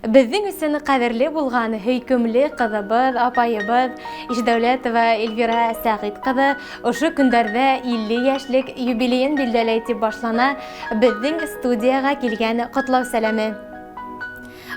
Беҙҙең өсөн ҡәҙерле булған һөйкөмлө ҡыҙыбыҙ, апайыбыҙ Ишдәүләтова Эльвира Сәғит ҡыҙы ошо көндәрҙә 50 йәшлек юбилейын билдәләй, тип башлана беҙҙең студияға килгән ҡотлау сәләме.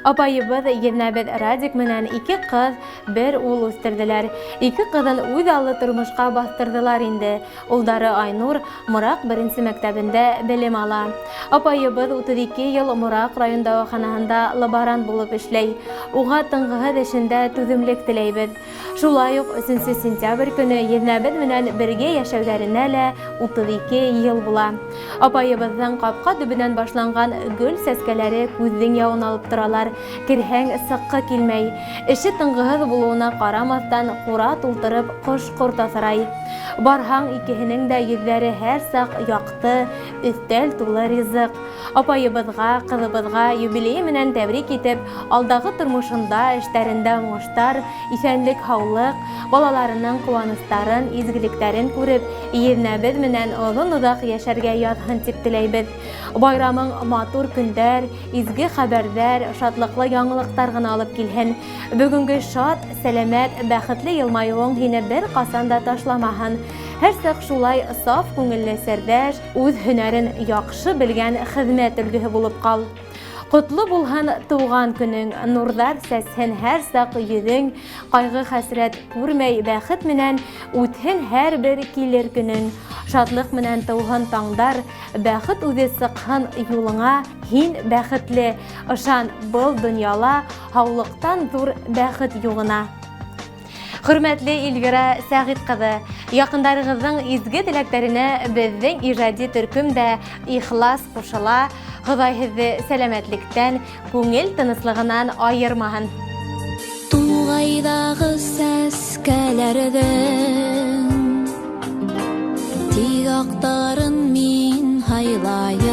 Апайыбыҙ, еҙнәбеҙ Радик менән ике ҡыҙ, бер ул үҫтерҙеләр. Ике ҡыҙын үҙ аллы тормошҡа баҫтырҙылар инде. Улдары Айнур Мораҡ беренсе мәктәбендә белем ала. Апайыбыҙ 32 йыл Мораҡ район дауаханаһында лаборант булып эшләй. Уға тынғыһыҙ эшендә түҙемлек теләйбеҙ. Шулай уҡ 3 сентябрь көнө еҙнәбеҙ менән бергә йәшәүҙәренә лә 32 йыл була. Апайыбыҙҙың ҡапҡа төбөнән башланған гөл сәскәләре күҙҙең яуын алып торалар. Керһәң, сыҡҡы килмәй. Эше тынғыһыҙ булыуына ҡарамаҫтан, ҡура тултырып ҡош-ҡорт аҫрай. Барһаң, икеһенең дә йөҙҙәре һәр саҡ яҡты, өҫтәл тулы ризыҡ. Апайыбыҙға, ҡыҙыбыҙға юбилейы менән тәбрик итеп, алдағы тормошонда, эштәрендә уңыштар, иҫәнлек-һаулыҡ, балаларының ҡыуаныстарын, изгелектәрен күреп, еҙнәбеҙ менән оҙон-оҙаҡ йәшәргә яҙһын тип теләйбеҙ. Байрамың матур көндәр, изге хәбәрҙәр, шатлыҡлы яңылыҡтар ғына алып килһен. Бөгөнгө шат, сәләмәт, бәхетле йылмайыуың һине бер ҡасан да ташламаһын. Һәр саҡ шулай саф күңелле серҙәш, үҙ һөнәрен яҡшы белгән хеҙмәт өлгөһө булып ҡал. Ҡотло булһын тыуған көнөң, нурҙар сәсһен һәр саҡ йөҙөң, ҡайғы-хәсрәт күрмәй бәхет менән үтһен һәр бер килер көнөң. Шатлыҡ менән тыуһын таңдар, бәхет үҙе сыҡһын юлыңа, һин бәхетле, ышан, был донъяла һаулыҡтан ҙур бәхет юғына. Хөрмәтле Эльвира Сәғит ҡыҙы, яҡындарығыҙҙың изге теләктәренә беҙҙең ижади төркөм дә ихлас ҡушыла. Хоҙай һеҙҙе сәләмәтлектән, күңел тыныслығынан айырмаһын. Туғайҙағы сәскәләрҙең тик аҡтарын мин һайлайым,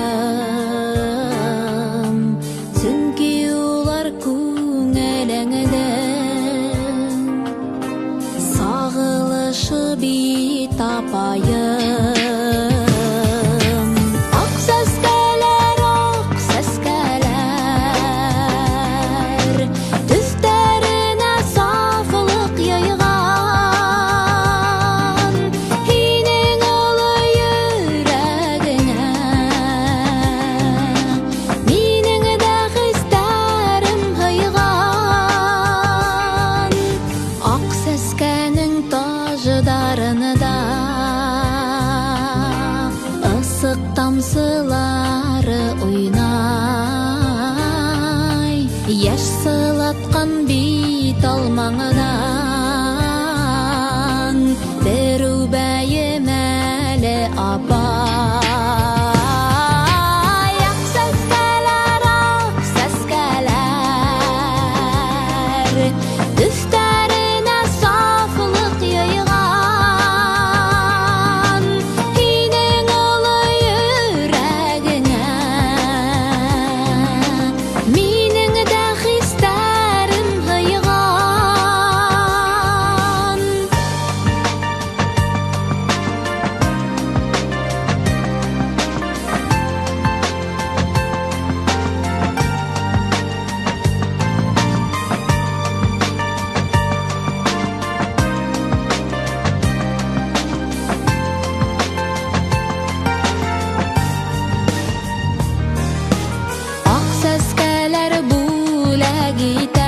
сөнки улар күңелеңдең сағылышы бит, апайым. Аҡ сәскәләр, аҡ сәскәләр, төҫтәренә сафлыҡ йыйған, һинең оло йөрәгеңә минең дә хистәрем һыйған. Аҡ сәскәнең таждарында ысыҡ тамсылары уйнай, йәш сылатҡан бит алмаңдан бер үбәйем әле, апай. Аҡ сәскәләр, аҡ сәскәләр, төҫтәренә сафлыҡ йыйған, һинең оло йөрәгеңә минең дә хистәрем һыйған. Аҡ сәскәләр бүләк итә.